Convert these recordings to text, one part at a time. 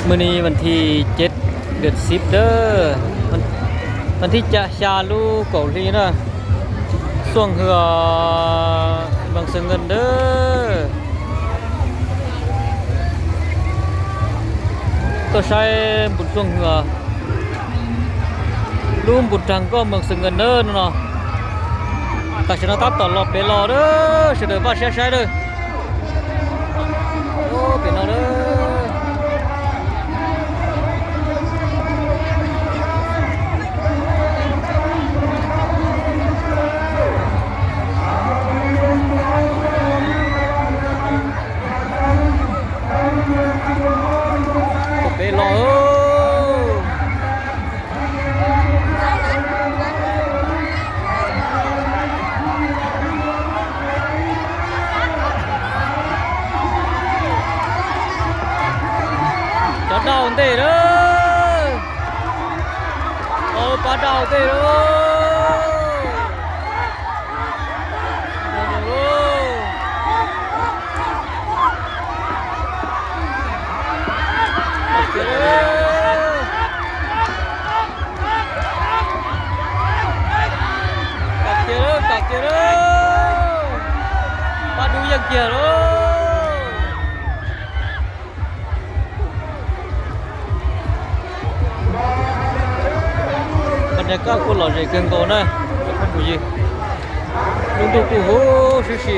Mùa ni vas thib cev dawm xib dawb, vas thib xya lub kaum hli na, xuaj hwm Meej Xeem Nkees dawb. Tuaj saib npus xuaj hwm lub npus rag nkoj Meej Xeem Nkees dawb no no. Tam sim no tab tom los pem los dawb, sawv daws npaj siab saib dawb. Pem no dawb. Pem los. Cov dau ntej lawm. Pab dau ntej lawm. Kam kiag lawm, kam kiag lawm. Pab dub yeej kiag lawm. Npas nyas kaj kuj lom zem kawg nkaus na, cov phooj ywg. Lub ntuj kuj huv huv si si.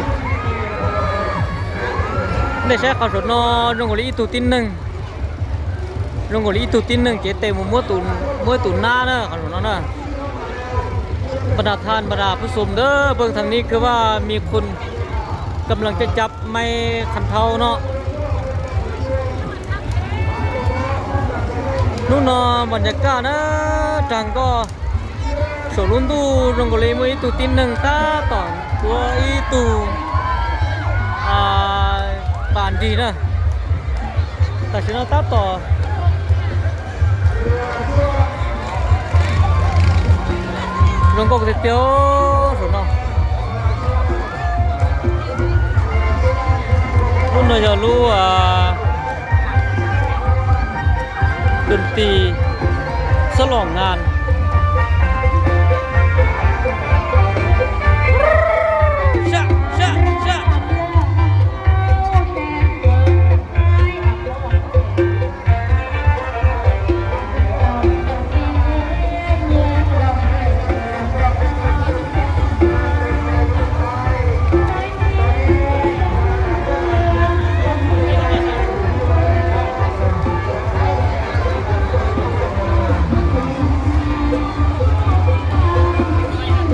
Nej saib qhov saum no zoo nkaus li ib tug tib neeg, zoo nkaus li ib tug tib neeg cev tes mus muab tus, muab ib tus nab na qhov saum no na. Npas nyas thas npas nyas phuj xum ntawd peb thas ni khwb vaj mi khun kam lees caj cab maiv qhas thau no. Hnub no npas nyas kaj na, rag nkoj saum lub ntuj zoo nkaus li muaj ib tug tib neeg tab tom tuav ib tug pas nrig na. Tam sim no tab tom zoo nkauj tiag tiag saum no. Lub no yog lub dun ti xob los ngas.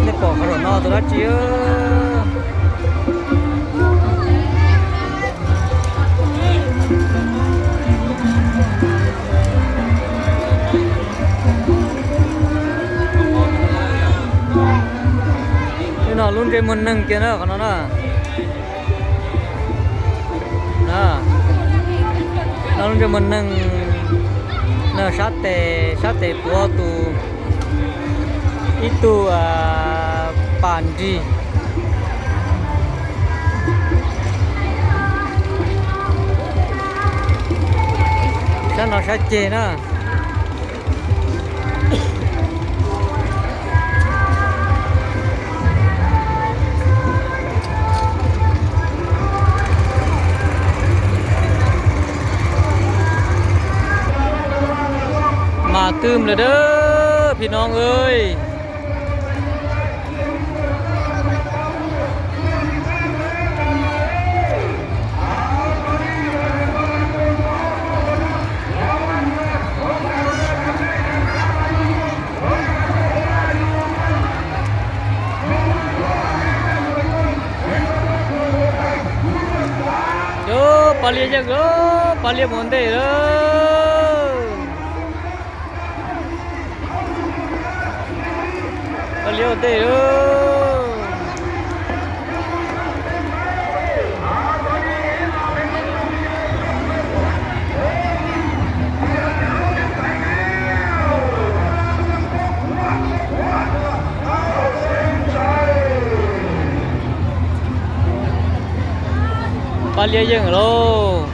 Nej pom qhov saum no tus dab tsi? Hnub no lub ntsej muag neeg kiag na qhov no na. No lub ntsej muag neeg, sab tes, sab tes tuav tus, ib tug pas nrig. Sab no sab ceg na. Mas twm lawm dawb phim no. Pab liab yeej lawm, pab liab mus ntej lawm. Pab liab ua ntej lawm. Pab liab yeej lauj.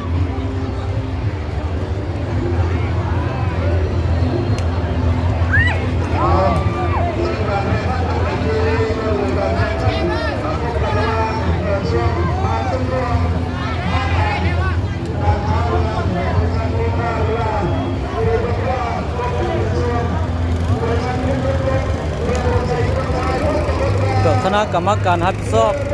Mab kas, mab kas hab pis xob.